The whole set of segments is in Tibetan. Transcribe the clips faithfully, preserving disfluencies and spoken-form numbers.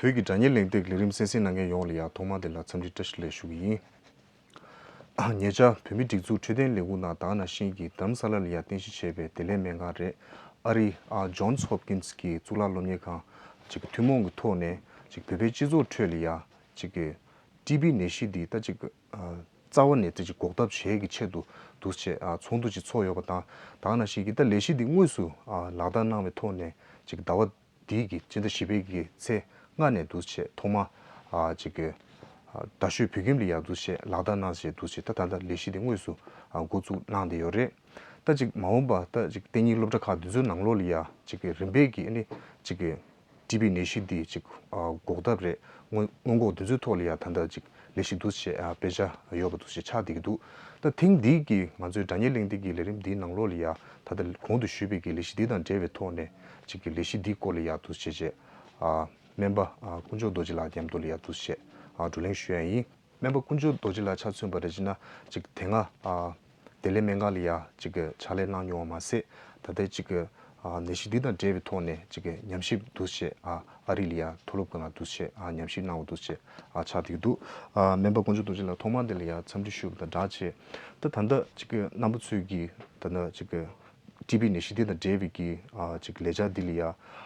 བོད་ཀྱི་དྲ་བརྙན་གླེང་སྟེགས་ལས་རིམ་གསན་གཟིགས་གནང་མཁན་ཡོངས་ལ་ཡང་ཐོག་མ་དེ་ལ་འཚམས་འདྲི་བཀྲ་ཤིས་བདེ་ལེགས་ཞུ་གི་ཡིན། ཉེ་ཆར་བོད་མིའི་སྒྲིག་འཛུགས་འཕྲོད་བསྟེན་ལས་ཁུངས་ནང་ད་ག་ནང་བཞིན་གྱི་རྡ་རམ་ས་ལ་ལ་ཡང་རྟེན་གཞི་བྱས་པའི་བདེ་ལེགས་སྨན་ཁང་རེད། ཨ་རིའི་ཨ་Johns Hopkins གི་གཙུག་ལག་སློབ་གཉེར་ཁང་ཅིག་ཐུན་མོང་གི་ཐོག་ནས་ཅིག་བོད་པའི་སྤྱི་ཚོགས་ཁྲོད་ལ་ཡང་ཅིག་གི་ཊི་བི་ནད་གཞི་འདི་ད་ཅིག་ཨ་རྩ་བ་ནས་ད་ཅིག་འགོག་ཐབས་བྱེད་ཀྱི་ཆེད་དུ་འདུག་བྱས་ཨ་ཚོགས་འདུ་ཅིག་ཚོགས་ཡོད་པ་དང་། ད་ག་ནང་བཞིན་གྱི་ད་ལས་གཞི་འདི་དངོས་སུ་ཨ་ལག་བསྟར་གནང་བའི་ཐོག་ནས་ཅིག་ཟླ་བ་འདི་གི་སྤྱི་ཟླ་བཞི་པའི་གི་ཚེས་ལྔ་ནས་འདུག་བྱས་ཐོག་མ་ཨ་ཅིག་གི་ཨ་རྡ་ཤོད་བོད་ཁྱིམ་ལ་ཡང་འདུག་བྱས་ལག་བསྟར་གནང་བྱས་འདུག་བྱས་ད་ད་ལྟ་ལས་གཞི་འདི་དངོས་སུ་ཨ་འགོ་བཙུགས་གནང་བསྡད་ཡོད་རེད། ད་ཅིག་མ་འོངས་པ་ད་ཅིག་གཏན་ཉིན་སློབ་གྲྭ་ཁག་འདི་ཚོའི་ནང་ལོགས་ལ་ཡང་ཅིག་གི་རིམ་པས་ཀྱི་ཨ་ནི་ཅིག་གི་ཊི་བི་ནད་གཞི་འདི་ཅིག་ཨ་འགོག་ཐབས་རེད། སྔོན་སྔོན་འགོག་འདི་ཚོའི་ཐོག་ལ་ཡང་ད་ལྟ་ཅིག་ལས་གཞི་འདུག་བྱས་ཨ་དཔེ་ཆ་ཡོད་པ་འདུག་བྱས་ཆགས་བསྡད་ཀྱི་འདུག་ད་ཐེངས་འདིའི་གི་ང་ཚོའི་དྲ་བརྙན་གླེང་སྟེགས་ཀྱི་ལས་རིམ་འདིའི་ནང་ལོགས་ལ་ཡང་ད་ལྟ་གོང་དུ་ཞུས་པའི་གི་ལས་གཞི་འདི་དང་འབྲེལ་བའི་ཐོག་ནས་ཅིག་གི་ལས་གཞི་འདིའི་སྐོར་ལ་ཡང་འདུག་བྱས་བྱས་ཨ་སྨན་པ་ཨ་དཀོན་མཆོག་རྡོ་རྗེ་ལགས་མཉམ་དུ་ལ་ཡང་འདུག་བྱས་ཨ་བགྲོ་གླེང་ཞུ་ཡ་ཡིན། སྨན་པ་དཀོན་མཆོག་རྡོ་རྗེ་ལགས་ཆ་མཚོན་པ་རེད་ཅེ་ན་ཅིག་དེ་སྔ་ཨ་བདེ་ལེགས་སྨན་ཁང་ལ་ཡ་ཅིག་གི་ཕྱག་ལས་གནང་མྱོང་བ་མ་ཟད། ད་ལྟའི་ཅིག་གི་ཨ་ནད་གཞི་འདི་དང་འབྲེལ་བའི་ཐོག་ནས་ཅིག་གི་ཉམས་ཞིབ་འདུག་བྱས་ཨ་ཨ་རི་ལ་ཡ་མཐོ་སློབ་ཁང་ལ་འདུག་བྱས་ཨ་ཉམས་ཞིབ་གནང་བ་འདུག་བྱས་ཨ་ཆགས་བསྡད་ཀྱི་འདུག་ཨ་སྨན་པ་དཀོན་མཆོག་རྡོ་རྗེ་ལགས་ཐོག་མ་འདི་ལ་ཡ་འཚམས་འདྲི་ཞུ་བ་དང་སྦྲགས་བྱས། ད་ད་ལྟ་ཅིག་གི་རྣམ་པ་ཚོས་ཀྱི་ད་ལྟ་ཅིག་གི་ཊི་བི་ནད་གཞི་འདི་དང་འབྲེལ་བའི་གི་ཨ་ཅིག་ལས་འཆར་འདི་ལ་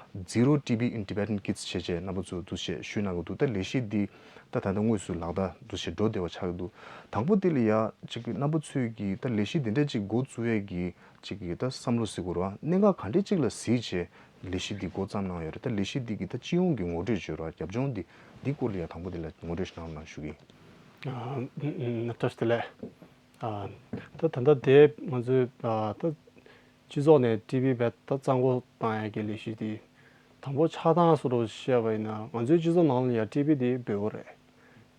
ཡ་Zero T B in Tibetan Kids བྱས་བྱས་རྣམ་པ་ཚོ་འདུག་བྱས་ཞུས་གནང་གི་འདུག་ད་ལས་གཞི་འདི་ད་ད་ལྟ་དངོས་སུ་ལག་བསྟར་འདུག་བྱས་འགྲོ་བདེ་བ་ཆགས་ཀྱི་འདུག་དང་པོ་འདི་ལ་ཡ་ཅིག་གི་རྣམ་པ་ཚོས་ཀྱི་ད་ལས་གཞི་འདི་འདྲ་ཅིག་འགོ་བཙུགས་ཡས་ཀྱི་ཅིག་གི་ད་བསམ་བློ་ཟེར་དགོས་རེད་བ། གནད་འགག་ག་འདྲས་ཅིག་ལ་གཟིགས་བྱས་ལས་གཞི་འདི་འགོ་བརྩམས་གནང་ཡོད་རེད། ད་ལས་གཞི་འདི་གི་ད་སྤྱི་ཡོངས་ཀྱི་ངོ་སྤྲོད་བྱོས་ར་རྒྱབ་ལྗོངས་འདི་འདི་སྐོར་ལ་ཡ་དང་པོ་འདི་ལ་ངོ་སྤྲོད་ཞིག་གནང་རོགས་གནང་ཞུ་གི་ཡིན། ཨ་བཀྲ་ཤིས་བདེ་ལེགས། ཨ་ད་ད་ལྟ་དེ་ང་ཚོའི་ཨ་ད་སྤྱི་ཚོགས་ནས་ཊི་བི་རྦད་དེ་རྩ་འགོ་བཏང་ཡ་གི་ལས་གཞི་དེ་དང་པོ་ཆགས་སྟངས་སུ་རུ་བཤད་པ་ཡིན་ན། ང་ཚོའི་སྤྱི་ཚོགས་ནང་ལ་ཡ་ཊི་བི་དེ་འབོལ་པོ་རེད།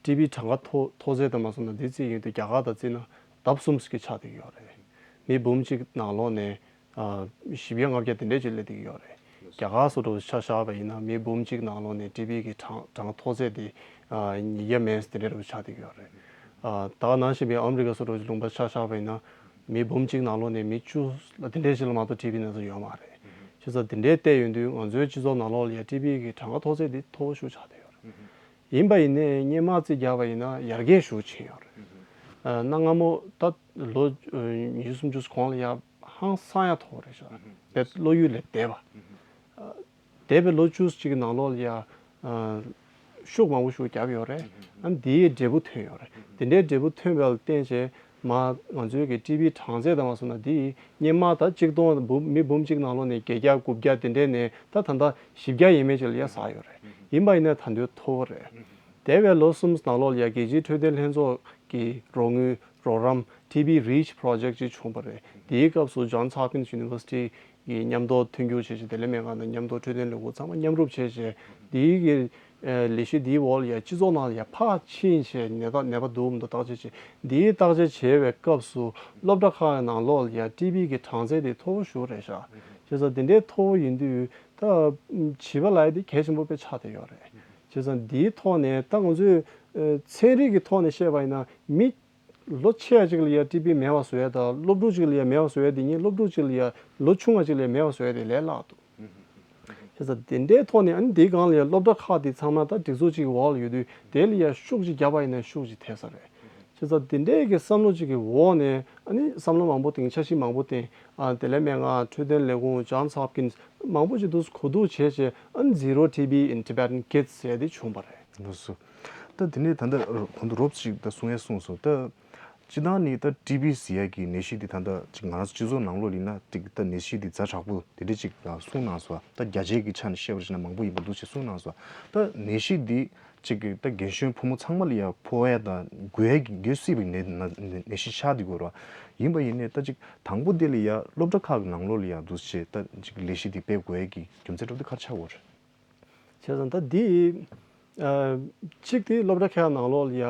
ཊི་བི་གྲངས་ཀ་མཐོ་མཐོ་ཚད་དུ་མ་སོང་ན་དེ་རྩིས་ཡིན་དུས་རྒྱ་གར་དང་རྩིས་ན་ལྡབ་གསུམ་ཞིག་ཆགས་བསྡད་ཀྱི་ཡོད་རེད། མི་འབུམ་གཅིག་ནང་ལོགས་ནས་ཨ་བཞི་བརྒྱ་ལྔ་བརྒྱ་དེ་འདྲས་ཅིག་སླེབས་བསྡད་ཀྱི་ཡོད་རེད། རྒྱ་གར་སོགས་རུ་ཆ་བཞག་པ་ཡིན་ན་མི་འབུམ་གཅིག་ནང་ལོགས་ནས་ཊི་བི་གི་གྲངས་གྲངས་མཐོ་ཚད་དེ་ཨ་ཉིས་བརྒྱ་མན་དེ་འདྲས་རུ་ཆགས་བསྡད་ཀྱི་ཡོད་རེད། ཨ་ད་ག་ནང་བཞིན་པའི་ཨ་མི་རི་ཀ་སོགས་རུ་ལུང་པ་ཆ་བཞག་པ་ཡིན་ན་མི་འབུམ་གཅིག་ནང་ལོགས་ནས་མི་བཅུ་ལ་དེ་འདྲས་ཞིག་ལ་མ་གཏོགས་ཊི་བི་ནས་ཡོད་མ་རེད། བྱས་ཙང་དེ་འདྲས་བལྟས་ཡོང་དུས་ང་ཚོའི་སྤྱི་ཚོགས་ནང་ལོགས་ལ་ཡ་ཊི་བི་གི་གྲངས་ཀ་མཐོ་ཚད་དེ་མཐོ་པོ་ཞིག་ཆགས་བསྡད་ཡོད་རེད། ཡིན་པ་ཡིན་ནའི་སྔོན་མ་རྩིས་རྒྱག་པ་ཡིན་ན་ཡར་རྒྱས་ཤུགས་ཆེན་ཡོད་རེད། ཨ་གནའ་སྔ་མོ་ད་ལོ་ཉི་ཤུ་སུམ་ཅུ་གོང་ལ་ཡ་ཧང་སང་ཡ་མཐོ་རེད་ཤག་དེ་བློ་ཡུལ་ལས་འདས་པ། འདས་པའི་ལོ་བཅུ་གཅིག་གི་ནང་ལོགས་ལ་ཡ་ཤུགས་མང་པོ་ཞིག་བརྒྱབ་ཡོད་རེད། ཨ་འདིའི་འབྲས་བུ་ཐོན་ཡོད་རེད། དེ་འདྲའི་འབྲས་བུ་ཐོན་པ་ལ་བརྟེན་བྱས་མ་ང་ཚོའི་གི་ཊི་བི་གྲངས་ཚད་དང་མ་སོང་ན་འདི་སྔོན་མ་ད་གཅིག་སྟོང་འབུམ་མི་འབུམ་གཅིག་ནང་ལོགས་ནས་བརྒྱད་བརྒྱ་དགུ་བརྒྱ་དེ་འདྲས་ནས་ད་ད་ལྟ་བཞི་བརྒྱ་ཡས་མས་ཅིག་ལ་ཡ་ཟག་ཡོད་རེད། ཡིན་པ་ཡིན་ན་ད་དུང་མཐོ་པོ་རེད། འདས་པའི་ལོ་གསུམ་ནང་ལོགས་ལ་ཡ་རྒྱལ་སྤྱིའི་འཕྲོད་བསྟེན་ལྷན་ཚོགས་ཀྱི་རོགས་དངུལ་རོགས་རམ་ཊི་བི་རིཆ་པོ་རོ་ཇེག་ཅིག་བྱུང་བ་རེད། དེའི་སྐབས་སུ་Johns Hopkins University གི་མཉམ་དུ་མཐུན་འགྱུར་བྱས་བྱས་བདེ་ལེགས་སྨན་ཁང་དང་མཉམ་དུ་འཕྲོད་བསྟེན་ལས་ཁུངས་ཚང་མ་མཉམ་རུབ་བྱས་བྱས་འདིའི་གི་ལས་གཞི་འདིའི་འོག་ལ་ཡ་སྤྱི་ཚོགས་ནང་ལ་ཡ་ཕར་ཕྱིན་བྱས་ནད་རྟགས་ནད་པ་འདུག་མི་འདུག་བརྟག་དཔྱད་བྱས། འདིའི་བརྟག་དཔྱད་བྱས་པའི་སྐབས་སུ་སློབ་གྲྭ་ཁག་གི་ནང་ལོགས་ལ་ཡ་ཊི་བི་གི་གྲངས་ཚད་དེ་མཐོ་པོ་ཞེ་པོ་རེད་ཤག་བྱས་ཙང་འདི་འདྲའི་མཐོ་པོ་ཡིན་དུས་ད་བྱིས་པ་ལབ་ཡ་དེ་གལ་ཆེན་པོ་དཔེ་ཆགས་བསྡད་ཡོད་རེད། བྱས་ཙང་འདིའི་ཐོག་ནས་ད་ང་ཚོས་ཚན་རིག་གི་ཐོག་ནས་བཤད་པ་ཡིན་ན་མི་ལོ་ཆེ་བ་ཅིག་ལ་ཡ་ཊི་བི་མེད་པ་བཟོ་ཡ་དང་སློབ་ཕྲུག་ཅིག་ལ་ཡ་མེད་པ་བཟོ་ཡ་དེ་གཉིས་སློབ་ཕྲུག་ཅིག་ལ་ཡ་ལོ་ཆུང་བ་ཅིག་ལ་ཡ་མེད་པ་བཟོ་ཡ་དེ་ལས་སླ་འདུག་བྱས་ཙང་དེ་འདྲའི་ཐོག་ནས་ཨ་ནི་དེའི་སྒང་ལ་ཡ་སློབ་གྲྭ་ཁག་དེ་ཚང་མ་ད་སྒྲིག་འཛུགས་གཅིག་གི་འོག་ལ་ཡོད་དུས་དེ་ལ་ཡ་ཤུགས་ཅིག་བརྒྱབ་པ་ཡིན་ན་ཤུགས་ཅིག་ཐེབས་ས་རེད། བྱས་ཙང་དེ་འདྲའི་གི་བསམ་བློ་ཅིག་གི་འོག་ནས་ཨ་ནི་བསམ་བློ་མང་པོ་བཏིང་འཆར་གཞི་མང་པོ་བཏིང་ཨ་བདེ་ལེགས་སྨན་ཁང་འཕྲོད་བསྟེན་ལས་ཁུངས་Johns Hopkins མང་པོ་ཅིག་འདུག་གོ་བསྡུར་བྱས་བྱས་ཨ་ནི་Zero T B in Tibetan Kids ཟེར་ཡ་དེ་བྱུང་བ་རེད། ལགས་སོ། ད་དེ་ནས་ད་ལྟ་གོང་དུ་རོབ་ཅིག་ད་གསུང་ཡ་གསུངས་སོང་། ད་སྤྱིར་བཏང་ནི་ད་ཊི་བི་ཟེར་ཡ་གི་ནད་གཞི་འདི་ད་ལྟ་ཅིག་ང་རང་ཚོ་སྤྱི་ཚོགས་ནང་ལོགས་ཡིན་ན་ཏིག་ད་ནད་གཞི་འདི་ཛ་དྲག་པོ་དེ་འདྲ་ཅིག་གསུངས་གནང་སོང་། ད་བརྒྱ་ཆའི་གི་ཆ་ནས་བཤད་པ་ཞིག་ན་མང་པོ་ཡིན་པ་འདུག་ཅེས་གསུངས་གནང་སོང་། ད་ནད་གཞི་འདི་ཅིག་གི་ད་རྒན་གཞོན་ཕོ་མོ་ཚང་མ་ལ་ཡ་ཕོག་ཡ་དང་འགོས་ཡ་གི་འགོས་སྲིད་པའི་ནད་ནད་ནད་གཞི་ཆགས་འདི་དགོས་ར། ཡིན་པ་ཡིན་ནའི་ད་ཅིག་དང་པོ་དེ་ལ་ཡ་སློབ་གྲྭ་ཁག་གི་ནང་ལོགས་ལ་ཡ་འདུག་ཅེས་ད་ཅིག་ལས་གཞི་འདི་སྤེལ་དགོས་ཡ་གི་རྒྱུ་མཚན་འདྲ་བོ་དེ་ག་རེ་ཆགས་ཡོད་རེད། བྱས་ཙང་ད་འདི་ཨ་གཅིག་དེ་སློབ་གྲྭ་ཁག་ནང་ལོགས་ལ་ཡ་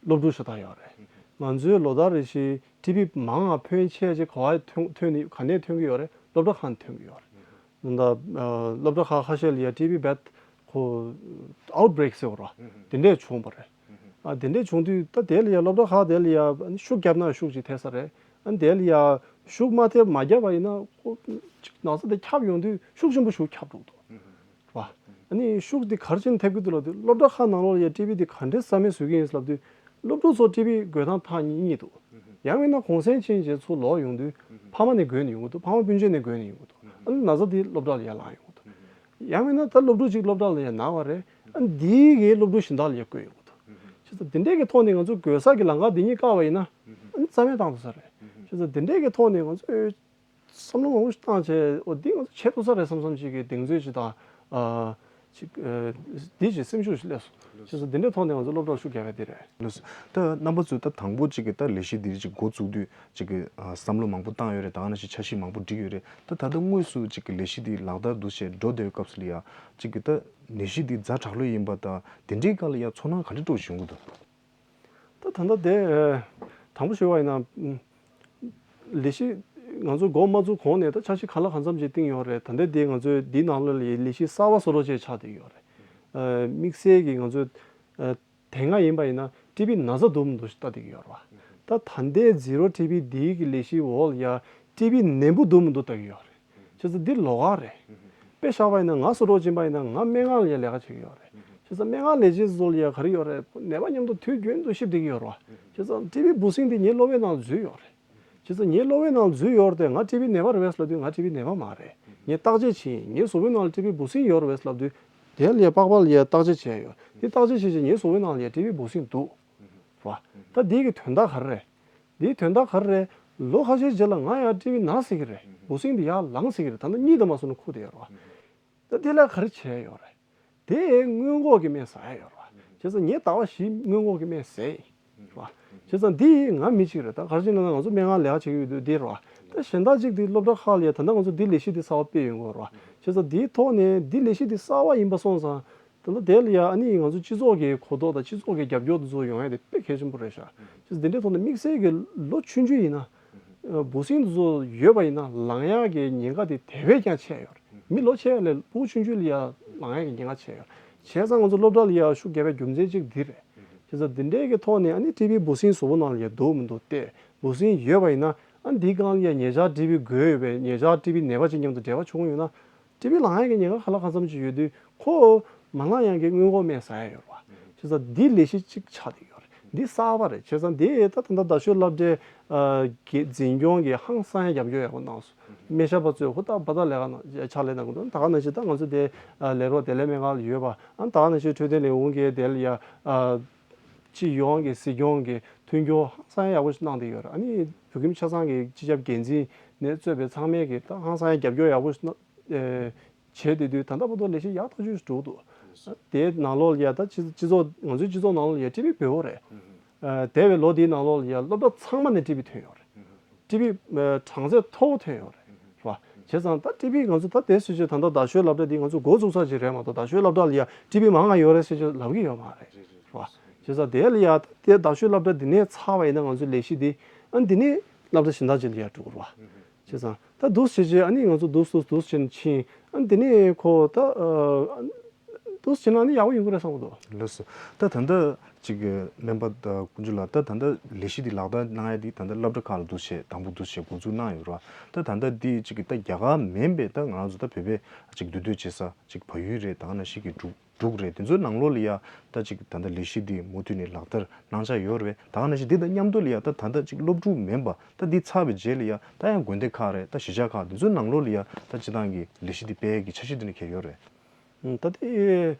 སློབ་ཕྲུག་ཤ་སྟག་ཡོད་རེད། ང་ཚོའི་ལོ་ལྟར་རེ་བཞིན་ཊི་བི་མང་ང་ཕོན་ཆེ་ཆེ་ག་བ་ཐོན་ཐོན་ནི་ག་ནས་ཐོན་གི་ཡོད་རེད། སློབ་གྲྭ་ཁག་ནས་ཐོན་གི་ཡོད་རེད། ད་ཨ་སློབ་གྲྭ་ཁག་ཁ་ཤས་ལ་ཡ་ཊི་བི་རྦད་ཁོ་ཨའུཊ་བྷི་རེག་ཟེར་བ་ར་དེ་འདྲས་བྱུང་བ་རེད། ཨ་དེ་འདྲས་བྱུང་དུས་ད་དེ་ལ་ཡ་སློབ་གྲྭ་ཁག་དེ་ལ་ཡ་ཤུགས་བརྒྱབ་ན་ཤུགས་ཅིག་ཐེབས་ས་རེད། ཨ་དེ་ལ་ཡ་ཤུགས་མ་ཐེབས་མ་བརྒྱབ་པ་ཡིན་ན་ཁོ་ཅིག་ན་ཚ་དེ་ཁྱབ་ཡོང་དུས་ཤུགས་ཆེན་པོ་ཞིག་ཁྱབ་འགྲོ་གི་འདུག་བ། ཨ་ནི་ཤུགས་དེ་ག་རེ་བྱས་ནས་ཐེབས་ཀྱི་འདུག་ལབ་དུས། སློབ་གྲྭ་ཁག་ནང་ལོགས་ལ་ཡ་ཊི་བི་དེ་ག་འདྲའི་རྩ་མེད་བཟོ་གི་ཡིན་ལབ་དུས། སློབ་ཕྲུག་ཚོ་ཊི་བི་དགོས་སྟངས་ཐག་ཉེ་ཉེ་འདུག་ཡང་མིན་ན་གུང་སེང་ཕྱིན་རྗེས་ཚུར་ལོག་ཡོང་དུས། ཕ་མ་ནས་དགོས་ནས་ཡོང་གི་འདུག་ཕ་མ་སྤུན་མཆེད་ནས་དགོས་ནས་ཡོང་གི་འདུག་ཨ་ནི་ན་ཚ་དེ་སློབ་གྲྭ་ལ་ཡར་ལངས་ཡོང་གི་འདུག་ཡང་མིན་ན་ད་སློབ་ཕྲུག་ཅིག་སློབ་གྲྭ་ལ་ཡར་ན་བ་རེད། ཨ་ནི་དེའི་གི་སློབ་ཕྲུག་གཞན་དག་ལ་ཡར་བསྐུར་ཡོང་གི་འདུག་བྱས་ཙང་དེ་འདྲས་ཀྱི་ཐོག་ནས་ང་ཚོ་དགོས་ས་གི་ལམ་ཁ་འདི་གཉིས་བཀག་པ་ཡིན་ན། ཨ་ནི་རྩ་མེད་བཏང་ཐུབ་ས་རེད། བྱས་ཙང་དེ་འདྲས་ཀྱི་ཐོག་ནས་ང་ཚོས་བསམ་བློ་མང་པོ་ཞིག་བཏང་བྱས། འོ་འདི་ང་ཚོ་བྱེད་ཐུབ་ས་རེད་བསམ་བསམ་ཅིག་གི་གདེང་ཚོད་ཅིག་དང་། ཨ་ཅིག་ཨ་འདི་ཅིག་སེམས་ཤུགས་ཤིག་སླེབས་སོང་། བྱས་ཙང་འདི་འདྲའི་ཐོག་ནས་ང་ཚོ་སློབ་གྲྭར་ཤུགས་རྒྱག་ཡ་འདི་རེད། ལགས་སོ། ད་རྣམ་པ་ཚོས་ད་དང་པོ་ཅིག་གི་ད་ལས་གཞི་འདི་ཅིག་འགོ་བཙུགས་དུས་ཅིག་གི་ཨ་བསམ་བློ་མང་པོ་བཏང་ཡོད་རེད། ད་ག་ནང་བཞིན་འཆར་གཞི་མང་པོ་བསྒྲིགས་ཡོད་རེད། ད་ད་ལྟ་དངོས་སུ་ཅིག་གི་ལས་གཞི་འདི་ལག་བསྟར་འདུག་བྱས་འགྲོ་བསྡད་པའི་སྐབས་སུ་ལ་ཡ་ཅིག་གི་ད་ལས་གཞི་འདི་ཛ་དྲག་ལོས་ཡིན་པ་དང་དེ་འདྲའི་སྐབས་ལ་ཡ་ཚོར་སྣང་ག་འདྲ་སྤྲོ་བཞིན་གྱི་འདུག་ད་ད་ལྟ་དེ་ཨ་དང་པོ་ཞུ་བ་ཡིན་ན། ཨམ་ལས་གཞི་ང་ཚོ་འགོ་མ་བཙུགས་གོང་ནས་ད་འཆར་གཞི་གང་ལ་གང་འཚམ་ཅིག་བཏིང་ཡོད་རེད། ད་ལྟ་དེ་ང་ཚོའི་འདིའི་ནང་ལོགས་ལ་ལས་གཞི་གསར་པ་བཟོ་འདྲ་ཅིག་ཆགས་བསྡད་ཡོད་རེད། ཨ་དམིགས་བསལ་གྱི་ང་ཚོ་ཨ་དེ་སྔ་ཡིན་པ་ཡིན་ན་ཊི་བི་ན་ཚ་འདུག་མི་འདུག་ལྟ་བསྡད་ཀྱི་ཡོད་རེད་བ། ད་ད་ལྟའི་ཛི་རོ་ཊི་བི་འདིའི་གི་ལས་གཞིའི་འོག་ལ་ཡ་ཊི་བི་ནད་འབུ་འདུག་མི་འདུག་ལྟ་གི་ཡོད་རེད། བྱས་ཙང་འདི་ལོགས་ཀ་རེད། དཔེ་བཞག་པ་ཡིན་ན་ང་བཟོ་འདྲ་ཅིག་ཡིན་པ་ཡིན་ན་ང་སྨན་ཁང་ལ་ཡ་ལས་ཀ་བྱེད་ཀྱི་ཡོད་རེད། བྱས་ཙང་སྨན་ཁང་ལས་བྱེད་ཚོ་ལ་ཡ་ག་རེ་ཡོད་རེད། ནད་པ་མཉམ་དུ་དུས་རྒྱུན་དུ་གཤིབ་བསྡད་ཀྱི་ཡོད་རེད་བ། བྱས་ཙང་ཊི་བི་འབུ་སྲིན་འདི་ངའི་སློབ་གྲྭའི་ནང་ལ་འཛུལ་ཡོད་རེད། བྱས་ཙང་ངའི་སློབ་གྲྭའི་ནང་ལ་འཛུལ་ཡོད་རེད་དེ། ང་ཊི་བི་ནད་པ་རེད་པས་ལབ་དུས་ང་ཊི་བི་ནད་པ་མ་རེད། ངས་བརྟག་དཔྱད་བྱས་ཡིན། ངའི་གཟུགས་པོའི་ནང་ལ་ཊི་བི་འབུ་སྲིན་ཡོད་རེད་པས་ལབ་དུས། དེ་ལ་ཡ་པགས་པ་ལ་ཡ་བརྟག་དཔྱད་བྱས་ཡོད། དེ་བརྟག་དཔྱད་བྱས་བྱས་ངའི་གཟུགས་པོའི་ནང་ལ་ཡ་ཊི་བི་འབུ་སྲིན་འདུག་རེད་བ། ད་འདི་གི་དོན་དག་ག་རེ་རེད། འདིའི་དོན་དག་ག་རེ་རེད། ལོ་ཁ་ཤས་རྗེས་ལ་ང་ཡང་ཊི་བི་ན་སྲིད་ཀྱི་རེད། འབུ་སྲིན་འདི་ཡར་ལངས་སྲིད་ཀྱི་རེད། ད་ལྟ་གཉིད་དང་མ་སོང་ན་ཁུག་བསྡད་ཡོད་རེད་བ། ད་དེ་ལ་ག་རེ་བྱས་ཡོད་རེད། དེ་སྔོན་འགོག་གི་སྨན་ཟ་ཡ་ཡོད་རེད་བ། བྱས་ཙང་ངས་ཟླ་བ་བཞི་སྔོན་འགོག་གི་སྨན་ཟས་ཡིན་རེད་བ། བྱས་ཙང་འདི་ང་མི་གཅིག་རེད། ད་ག་རེ་བྱས་ན་ང་ཚོ་སྨན་ཁང་ལས་ཀ་བྱེད་ཀྱི་ཡོད་དུས་འདི་རེད་བ། ད་གཞན་དག་ཅིག་འདི་སློབ་གྲྭ་ཁག་ལ་ཡ་ད་ལྟ་ང་ཚོ་འདི་ལས་གཞི་འདི་གསར་པ་སྤེལ་ཡོང་གི་ཡོད་རེད་བ། བྱས་ཙང་འདིའི་ཐོག་ནས་འདི་ལས་གཞི་འདི་གསར་པ་ཡིན་པ་སོང་ཙང་། ད་ལྟ་དེ་ལ་ཡ་ཨ་ནི་ང་ཚོ་སྤྱི་ཚོགས་ཀྱི་གོ་རྟོགས་དང་སྤྱི་ཚོགས་ཀྱི་རྒྱབ་སྐྱོར་དེ་ཚོ་ཡོང་ཡ་དེ་དཔེ་གལ་ཆེན་པོ་རེད་ཤག་བྱས་ཙང་དེ་འདྲའི་ཐོག་ནས་དམིགས་བསལ་གྱི་ལོ་ཆུང་ཆུང་ཡིན་ན། འབུ་སྲིན་དེ་ཚོ་ཡོད་པ་ཡིན་ན་ལངས་ཡག་གི་ཉེན་ཁ་དེ་དེ་བས་ཀྱང་ཆེ་ཡོད་རེད། མི་ལོ་ཆེ་བ་ལས་ཕྲུ་གུ་ཆུང་ཆུང་ལ་ཡ་ལངས་ཡག་གི་ཉེན་ཁ་ཆེ་ཡོད་རེད། བྱས་ཙང་ང་ཚོ་སློབ་གྲྭ་ལ་ཡ་ཤུགས་རྒྱབ་པའི་རྒྱུ་མཚན་གཅིག་འདི་རེད། བྱས་ཙང་འདི་འདྲའི་གི་ཐོག་ནས་ཨ་ནི་ཊི་བི་འབུ་སྲིན་གཟུགས་པོ་ནང་ལ་ཡ་འདུག་མི་འདུག་བལྟས། འབུ་སྲིན་ཡོད་པ་ཡིན་ན་ཨ་ནི་འདིའི་སྒང་ལ་ཡ་ཉེ་ཆར་ཊི་བི་འགོས་ཡོད་པའི་ཉེ་ཆར་ཊི་བི་ནད་པ་ཅིག་མཉམ་དུ་འབྲེལ་བ་བྱུང་ཡོད་ན། ཊི་བི་ལངས་ཡག་གི་ཉེན་ཁ་གང་ལ་གང་འཚམ་ཅིག་ཡོད་དུས་ཁོ་མ་ལངས་ཡག་གི་སྔོན་འགོག་སྨན་ཟ་ཡ་ཡོད་རེད་བ། བྱས་ཙང་འདི་ལས་གཞི་གཅིག་ཆགས་བསྡད་ཡོད་རེད། འདི་གསར་པ་རེད། བྱས་ཙང་འདི་ད་ད་ལྟ་རྡ་ཤོད་སློབ་གྲྭའི་ཨ་གི་འཛིན་སྐྱོང་གིས་ཧང་སང་ཡ་རྒྱབ་སྐྱོར་ཡག་པོ་གནང་སོང་། སྨན་ཞབས་པ་ཚོས་ཧུར་ཐག་འབད་ཐག་ལས་ཀ་གནང་ཕྱག་ལས་གནང་གི་འདུག་ད་ག་ནང་བཞིན་ད་ང་ཚོ་དེ་ཨ་ལས་རོགས་བདེ་ལེགས་སྨན་ཁང་ལ་ཡོད་པ། ཨ་ད་ག་ནང་བཞིན་འཕྲོད་བསྟེན་ལས་ཁུངས་ཀྱིས་དེ་ལ་ཡ་ཨ་སྤྱི་ཡོངས་ཀྱི་སྲིད་སྐྱོང་གི་མཐུན་འགྱུར་ཧང་སང་ཡག་པོ་ཞིག་གནང་བསྡད་ཡོད་རེད། ཨ་ནི་བོད་ཁྱིམ་ཆ་ཚང་གི་སྤྱི་ཁྱབ་འགན་འཛིན་ནས་གཙོས་པའི་ཚང་མས་ཀྱི་ད་ཧང་སང་ཡག་རྒྱབ་སྐྱོར་ཡག་པོ་ཞིག་གནང་། ཨེ་བྱས་བསྡད་དུས་ད་ལྟ་བར་དུ་ལས་གཞི་ཡག་ཐག་ཆོད་ཞིག་འགྲོ་གི་འདུག་དེའི་ནང་ལོགས་ལ་ཡ་ད་སྤྱི་སྤྱི་ཚོགས་ང་ཚོའི་སྤྱི་ཚོགས་ནང་ལོགས་ལ་ཡ་ཊི་བི་བོད་པ་རེད། ཨེ་འདས་པའི་ལོ་འདིའི་ནང་ལོགས་ལ་ཡ་སློབ་གྲྭ་ཚང་མ་ནས་ཊི་བི་ཐོན་ཡོད་རེད། ཊི་བི་ཨེ་གྲངས་ཚད་མཐོ་པོ་ཐོན་ཡོད་རེད། རེད་བ། བྱས་ཙང་ད་ཊི་བི་ང་ཚོ་ད་དེ་སྲིད་ཇུས་ད་ལྟ་རྡ་ཤོད་སློབ་གྲྭ་འདི་ང་ཚོ་འགོ་བཙུགས་ས་ཅིག་རེད་མ་གཏོགས་རྡ་ཤོད་སློབ་གྲྭ་ལ་ཡ་ཊི་བི་མང་ང་ཡོད་རེད་ཟེར་ཅིག་ལབ་ཀྱི་ཡོད་མ་རེད། རེད་བ། བྱས་ཙང་དེ་ལ་ཡ་ད་དེ་རྡ་ཤོད་སློབ་གྲྭ་འདི་ནས་ཚར་བ་ཡིན་ན་ང་ཚོའི་ལས་གཞི་འདི་ཨ་འདི་ནས་སློབ་གྲྭ་གཞན་དག་ཅིག་ལ་ཡ་འགྲོ་གི་རེད་བ། བྱས་ཙང་ད་འདུག་སེ་བྱས་ཨ་ནི་ང་ཚོ་འདུག་འདུག་འདུག་སེ་ཕྱིན། ཨ་འདི་ནས་ཁོ་ད་ཨ་འདུག་སེ་བྱས་ན་ཨ་ནི་ཡག་པོ་ཡོང་གི་རེད་བསམ་གི་འདུག་ལགས་སོ། ད་ད་ལྟ་ཅིག་གི་སྨན་པ་ད་དཀོན་མཆོག་ལགས། ད་ད་ལྟ་ལས་གཞི་འདི་ལག་བསྟར་གནང་ཡ་འདི་ད་ལྟ་སློབ་གྲྭ་ཁག་ལ་འདུག་སེ་དང་པོ་འདུག་སེ་འགོ་འཛུགས་གནང་ཡོད་རེད་བ། ད་ད་ལྟ་འདི་ཅིག་གི་ད་རྒྱ་གར་མིན་པའི་ད་ང་རང་ཚོ་ད་བོད་པའི་ཅིག་འདུས་སྡོད་བྱེད་ས་ཅིག་བལ་ཡུལ་རེད། ད་ག་ནང་བཞིན་གྱི་འབྲུག་འབྲུག་རེད། དེ་ཚོའི་ནང་ལོགས་ལ་ཡ་ད་ཅིག་ད་ལྟ་ལས་གཞི་འདི་མུ་མཐུད་ནས་ལག་བསྟར་གནང་འཆར་ཡོད་རེད། ད་ག་ནང་བཞིན་འདི་དང་མཉམ་དུ་ལ་ཡ་ད་ད་ལྟ་ཅིག་སློབ་ཕྲུག་མིན་པ་ད་འདི་ཚར་བའི་རྗེས་ལ་ཡ་ད་ཡང་དགོན་སྡེ་ཁག་རེད། ད་གཞིས་ཆགས་ཁག་དེ་ཚོའི་ནང་ལོགས་ལ་ཡ་ད་སྤྱི་བཏང་གི་ལས་གཞི་འདི་སྤེལ་ཡས་ཀྱི་འཆར་གཞི་འདི་འདྲ་གང་ཡོད་རེད། ད་ལྟ་ཨེ་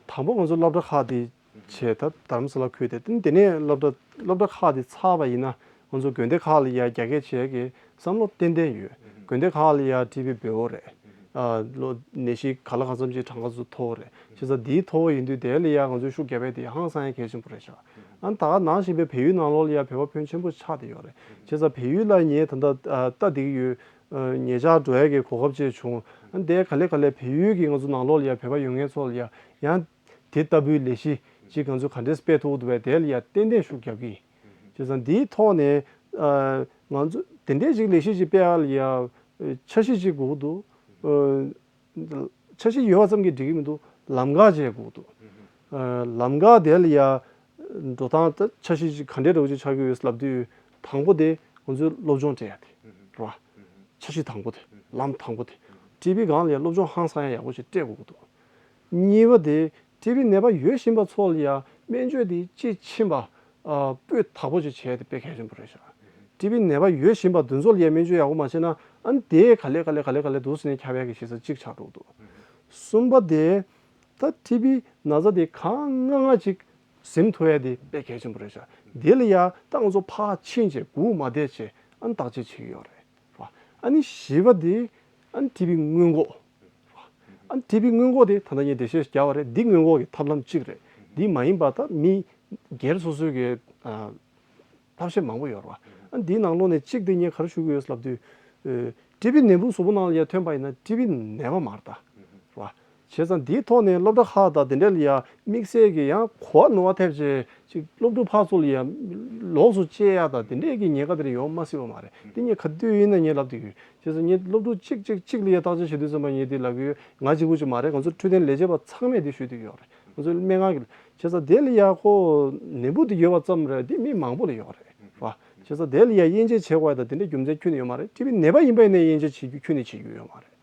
དང་པོ་ང་ཚོ་སློབ་གྲྭ་ཁག་དེ་བྱས། ད་རྡ་རམ་ས་ལ་ཁུལ་དེ་དེ་ནས་སློབ་གྲྭ་སློབ་གྲྭ་ཁག་དེ་ཚར་བ་ཡིན་ན་ང་ཚོ་དགོན་སྡེ་ཁག་ལ་ཡ་རྒྱ་སྐྱེད་བྱེད་ཀྱི་བསམ་བློ་ཏན་ཏན་ཡོད། དགོན་སྡེ་ཁག་ལ་ཡ་ཊི་བི་བོད་པ་རེད། ཨ་ལོ་ནད་གཞི་ག་ལ་གང་འཚམ་ཅིག་གྲངས་ཀ་ཚོ་མཐོ་བོ་རེད། བྱས་ཙང་འདིའི་མཐོ་བོ་ཡིན་དུས་དེ་ལ་ཡ་ང་ཚོས་ཤུགས་རྒྱབ་པ་དེ་ཧང་སང་ཡ་གལ་ཆེན་པོ་རེད་ཤག་ཨ་ད་ག་ནང་བཞིན་པའི་བལ་ཡུལ་ནང་ལོགས་ལ་ཡ་བོད་པ་ཕོན་ཆེན་པོ་ཆགས་བསྡད་ཡོད་རེད། བྱས་ཙང་བལ་ཡུལ་ལ་ངས་ད་ལྟ་ལྟ་བསྡད་ཀྱི་ཡོད། ཉེ་ཆར་འགྲོ་ཡ་གི་གོ་སྐབས་བཅས་བྱུང་། ཨ་དེ་ག་ལེ་ག་ལེ་བལ་ཡུལ་གྱི་ང་ཚོ་ནང་ལོགས་ལ་ཡ་བོད་པ་ཡོད་མཁན་ཚོ་ལ་ཡ་ཡང་དེ་ལྟ་བུའི་ལས་གཞི་ཅིག་ང་ཚོས་ག་འདྲས་སྤེལ་ཐུབ་འདུག་པས་དེ་ལ་ཡ་ཏན་ཏན་ཤུགས་རྒྱབ་ཀྱི་ཡིན། བྱས་ཙང་འདིའི་ཐོག་ནས་ཨ་ང་ཚོ་དེ་འདྲས་ཅིག་ལས་གཞི་ཅིག་སྤེལ་ཡ་ལ་ཡ་འཆར་གཞི་ཅིག་དགོས་ཀྱི་འདུག་འཆར་གཞི་ཡོད་པ་ཙམ་གྱིས་འགྲིག་གི་མི་འདུག་ལམ་ཁ་ཅིག་དགོས་ཀྱི་འདུག་ཨ་ལམ་ཁ་དེ་ལ་ཡ་འགྲོ་སྟངས་ད་འཆར་གཞི་ཅིག་ག་འདྲས་འདྲ་བོ་ཅིག་ཆགས་ཀྱི་ཡོད་ལབ་དུས་དང་པོ་དེ་ང་ཚོས་སློབ་སྦྱོང་སྤྲད་ཡ་དེ་རེད་བ། འཆར་གཞི་དང་པོ་དེ་ལམ་དང་པོ་དེ་ ཊི་བི་སྒང་ལ་ཡང་སློབ་སྦྱོང་ཧང་སང་ཡང་ཡག་པོ་ཞིག་སྤྲད་དགོས་ཀྱི་འདུག་གཉིས་པ་དེ་ཊི་བི་ནད་པ་ཡོད་བཞིན་པ་ཚོ་ལ་ཡང་སྨན་བཅོས་དེ་དཔྱིས་ཕྱིན་པ་ཨ་སྤུས་དག་པོ་ཅིག་བྱས་ཏེ་དཔེ་གལ་ཆེན་པོ་རེད་ཤག་ཊི་བི་ནད་པ་ཡོད་བཞིན་པ་དེ་ཚོ་ལ་ཡང་སྨན་བཅོས་ཡག་པོ་མ་བྱས་ན་ཨ་ནི་དེ་ག་ལེ་ག་ལེ་ག་ལེ་ག་ལེ་འདུག་ཟེར་ནས་ཁྱབ་ཡག་གི་ཤེས་ས་གཅིག་ཆགས་འགྲོ་གི་འདུག་གསུམ་པ་དེ་ད་ཊི་བི་ན་ཚ་དེ་གང་སྔ་སྔ་ཅིག་ཟིན་ཐུབ་ཡ་དེ་དཔེ་གལ་ཆེན་པོ་རེད་ཤག་དེ་ལ་ཡ་ད་ང་ཚོ་ཕར་ཕྱིན་བྱས་སྒུག་མ་བསྡད་བྱས་ཨ་ནི་བརྟག་དཔྱད་བྱེད་ཀྱི་ཡོད་རེད་བ། ཨ་ནི་བཞི་པ་དེ་ཨ་ནི་ཊི་བི་སྔོན་འགོག་ཨ་ནི་ཊི་བི་སྔོན་འགོག་དེ་ད་ལྟ་ངས་འགྲེལ་བཤད་བརྒྱབ་པ་རེད། འདི་སྔོན་འགོག་གི་ཐབས་ལམ་གཅིག་རེད། འདི་མ་ཡིན་པ་ད་མི་སྒེར་སོ་སོའི་གི་ཨ་ཐབས་ཤེས་མང་པོ་ཡོད་རེད་བ། ཨ་འདིའི་ནང་ལོགས་ནས་གཅིག་དེ་ངས་ག་རེ་ཞུ་གི་ཡོད་ལབ་དུས། ཨེ་ཊི་བི་ནད་འབུ་གཟུགས་པོ་ནང་ལ་ཡ་ཐོན་པ་ཡིན་ན་ཊི་བི་ནད་པ་མ་རེད་ད། རེད་བ། བྱས་ཙང་འདིའི་ཐོག་ནས་སློབ་གྲྭ་ཁག་དང་དེ་འདྲ་ལ་ཡ་དམིགས་བསལ་གྱི་ཡང་གོ་བ་ནོར་བ་ཐེབས་བྱས་ཅིག་སློབ་ཕྲུག་ཕར་ཚུར་ལ་ཡ་ལོགས་སུ་བཅད་ཡ་དང་དེ་འདྲས་ཀྱི་ཉེན་ཁ་དེ་འདྲ་ཡོང་མ་སྲིད་པ་མ་རེད། འདི་ངས་ག་དུས་ཡིན་ན་ངས་ལབ་བསྡད་ཡོད། བྱས་ཙང་ངས་སློབ་ཕྲུག་གཅིག་གཅིག་གཅིག་ལ་ཡ་བརྟག་དཔྱད་བྱེད་དུས་ཙམ་པ་ངས་འདི་ལབ་ཀྱི་ཡོད། ང་གཅིག་པུ་ཅིག་མ་རེད། ང་ཚོ་འཕྲོད་བསྟེན་ལས་བྱེད་པ་ཚང་མས་འདི་ཞུ་བསྡད་ཀྱི་ཡོད་རེད། ང་ཚོའི་སྨན་ཁང་གི། བྱས་ཙང་དེ་ལ་ཡ་ཁོ་ནད་འབུ་དེ་ཡོད་པ་ཙམ་རེད། དེ་མི་མང་པོ་ལ་ཡོད་རེད་བ། བྱས་ཙང་དེ་ལ་ཡ་དབྱེ་འབྱེད་བྱེད་དགོས་ཡ་དང་དེ་འདྲའི་རྒྱུ་མཚན་ཁྱོན་ནས་ཡོད་མ་རེད། ཊི་བི་ནད་པ་ཡིན་པ་ཡིན་ན་དབྱེ་འབྱེད་བྱེད་རྒྱུ་ཁྱོན་ནས་བྱེད་རྒྱུ་ཡོད་མ་རེད།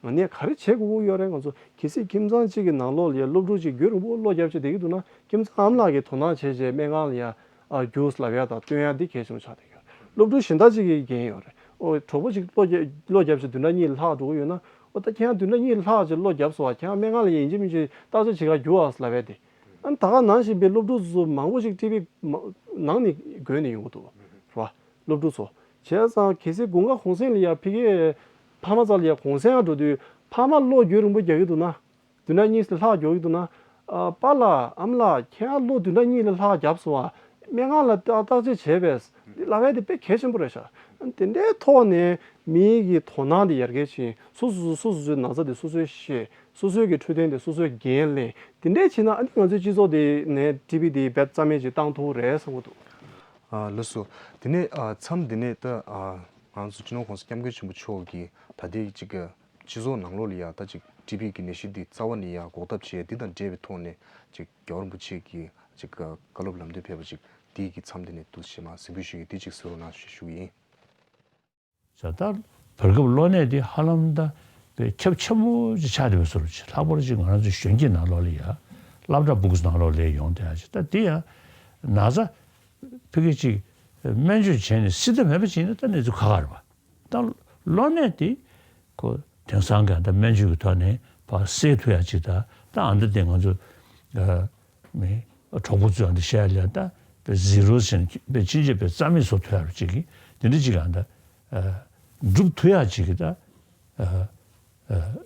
ང་ནས་ག་རེ་བྱེད་དགོས་ཀྱི་ཡོད་རེད། ང་ཚོ་གལ་སྲིད་ཁྱིམ་ཚང་གཅིག་གི་ནང་ལོགས་ལ་ཡ་སློབ་ཕྲུག་ཅིག་རྒྱུན་རིང་པོ་བློ་རྒྱབ་བྱས་བསྡད་ཀྱི་འདུག་ན་ཁྱིམ་ཚང་ཨ་མ་ལགས་ཀྱིས་དོ་སྣང་བྱས་བྱས་སྨན་ཁང་ལ་ཡ་ཨ་རྒྱུགས་ལབ་ཡ་དང་སྟོན་ཡ་འདི་གལ་ཆེན་པོ་ཆགས་བསྡད་ཀྱི་ཡོད་རེད། སློབ་ཕྲུག་གཞན་དག་ཅིག་གི་འགན་ཡོད་རེད། ཨོ་གྲོགས་པོ་ཅིག་བློ་རྒྱ་བློ་རྒྱབ་བྱས་བདུན་ཕྲག་གཉིས་ལྷག་འགྲོ་གི་ཡོད་ན་ཨོ་ད་ཁྱེད་རང་བདུན་ཕྲག་གཉིས་ལྷག་ཅིག་བློ་རྒྱབ་སོང་བ། ཁྱེད་རང་སྨན་ཁང་ལ་ཡིན་གཅིག་མིན་གཅིག་བརྟག་དཔྱད་བྱེད་ག་རྒྱུགས་ཨ་ལབ་ཡ་དེ། ཨ་ནི་ད་ག་ནང་བཞིན་པའི་སློབ་ཕྲུག་ཚོ་མང་པོ་ཞིག་ཊི་བི་མ་ནང་ནས་འགོས་ནས་ཡོང་གི་འདུག་རེད་བ། སློབ་ཕྲུག་ཚོ། བྱས་ཙང་གལ་སྲིད་དགུན་ཁ་གུང་སེང་ལ་ཡ་ཕ་གིའི་ཕ་མ་རྩ་ལ་ཡ་གུང་སེང་ཡང་འགྲོ་དུས་ཕ་མ་བློ་རྒྱུན་རིང་པོ་རྒྱག་གི་འདུག་ན། བདུན་ཕྲག་གཉིས་ལྷག་རྒྱག་གི་འདུག་ན། ཨ་པཱ་ལགས་ཨ་མ་ལགས་ཁྱེད་རང་བློ་བདུན་ཕྲག་གཉིས་ལྷག་བརྒྱབ་སོང་བ། སྨན་ཁང་ལ་བརྟག་བརྟག་དཔྱད་བྱས་པས་ལབ་ཡ་དེ་དཔེ་གལ་ཆེན་པོ་རེད་ཤག་དེ་འདྲའི་ཐོག་ནས་མིའི་གི་དོ་སྣང་དེ་ཡར་རྒྱས་ཕྱིན། སོ་སོ་སོ་སོ་སོའི་ན་ཚ་དེ་སོ་སོས་ཤེས། སོ་སོའི་གི་འཕྲོད་བསྟེན་དེ་སོ་སོས་འགན་ལེན། དེ་འདྲས་བྱས་ན་ཨ་ནི་ང་ཚོའི་སྤྱི་ཚོགས་དེ་ནས་ཊི་བི་དེ་རྦད་རྩ་མེད་ཅིག་བཏང་ཐུབ་རེད་བསམ་གྱི་འདུག་ཨ་ལགས་སོ། དེ་ནས་ཨ་མཚམས་འདི་ནས་ད་ཨ་ང་ཚོ་སྤྱི་ནོར་༸གོང་ས་༸སྐྱབས་མགོན་ཆེན་པོ་མཆོག་གིས་ད་ལྟའི་ཅིག་གི་སྤྱི་ཚོགས་ནང་ལོགས་ལ་ཡ་ད་ཅིག་ཊི་བི་གི་ནད་གཞི་འདི་རྩ་བ་ནས་ཡ་འགོག་ཐབས་བྱས་འདི་དང་འབྲེལ་བའི་ཐོག་ནས་ཅིག་རྒྱལ་བ་རིན་པོ་ཆེ་གིས་ཅིག་གི་བཀའ་སློབ་ལམ་སྟོན་ཕེབས་པ་ཅིག་འདི་གི་མཚམས་འདི་ནས་འདུག་ཞེ་མ་གཟིགས་འབུལ་ཞུ་གི་འདི་ཅིག་གཟིགས་རོགས་གནང་ཞེས་ཞུ་གི་ཡིན། ད་ལྟ་བར་སྐབས་གློ་ནད་འདི་ཧ་ལམ་ད་དཔེ་ཁྱབ་ཆེན་པོ་ཅིག་ཆགས་བསྡད་པའི་བཟོ་འདྲ་ཅིག་ལྷག་པར་ཅིག་ང་རང་ཚོའི་གཞོན་སྐྱེས་ནང་ལོགས་ལ་ཡ་སློབ་གྲྭ་ཕྲུ་གུ་ནང་ལོགས་ལ་ཡ་ཡོང་བསྡད་ཡ་ཅིག་ད་འདི་ཡ་ན་ཚ་ཕ་གི་ཅིག་སྨན་བཅོས་བྱས་ནས་སེལ་ཐབས་མེད་པ་ཅིག་ཡིན་ན་ད་གནས་ཚུལ་ཁག་ཁག་རེད་པ། ད་གློ་ནད་དེ་ཁོ་དེང་སང་གི་ད་སྨན་བཅོས་ཀྱི་ཐོག་ནས་ཕར་སེལ་ཐུབ་ཡ་ཅིག་ད་ད་ཨ་འདི་དེ་ང་ཚོ་ཨ་མི་གྲོགས་པོ་ཚོས་ཨ་འདི་བཤད་ཡ་ལ་ད་པའི་ཟི་རོ་ཟེར་ནས་པའི་ཕྱིན་ཆད་པའི་རྩ་མེད་བཟོ་ཐུབ་ཡ་ཅིག་གི་དེ་འདྲ་ཅིག་ཨ་ད་སྒྲུབ་ཐུབ་ཡ་ཅིག་གི་ད་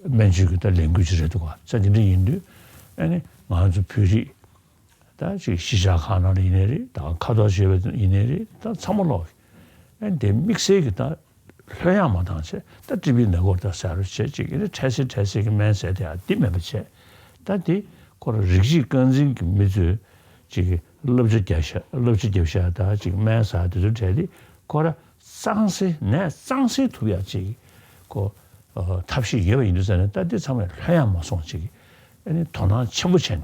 སྨན་བཅོས་ཀྱི་ད་ལས་འགུལ་ཅིག་རེད་འདུག་ག་ས་དེ་འདྲ་ཡིན་དུས་ཨ་ནི་ང་ཚོ་བོད་རིགས། ད་ཅིག་གཞིས་ཆགས་ཁག་ནང་ལ་ཡིན་ནའི་རེད། ད་ཁ་ཐོར་བྱས་པ་ཡིན་ནའི་རེད། ད་ཚང་མ་ལོག་ཨེ་འདི་དམིགས་བསལ་གྱི་ད་ལྷོད་ཡངས་མ་བཏང་བྱས་ད་ཊི་བི་ནད་འགོག་ད་ཟ་རོ་བྱས་ཅིག་ཨེ་འཕྲལ་སེལ་འཕྲལ་སེལ་གྱི་སྨན་ཟས་དེ་ཡང་འདི་མེད་པ་བྱས། ད་འདི་ཁོ་རང་རིགས་གཅིག་རྐང་འཛིན་གྱི་མི་ཚོས་ཅིག་བསླབ་བྱ་རྒྱབ་ཤ་བསླབ་བྱ་རྒྱབ་ཤ་ད་ཅིག་སྨན་ཟ་དེ་ཚོ་བྲལ་ཏེ་ཁོ་རང་གཙང་སེལ་ནད་གཙང་སེལ་ཐུབ་ཡག་ཅིག་ཁོ་ཐབས་ཤེས་ཡོད་པ་ཡིན་དུས་ཙང་ནས་ད་འདི་ཚང་མས་ལྷོད་ཡངས་མ་སོང་ཅིག་ཨེ་ནི་དོ་སྣང་ཆེན་པོ་བྱས་ནས།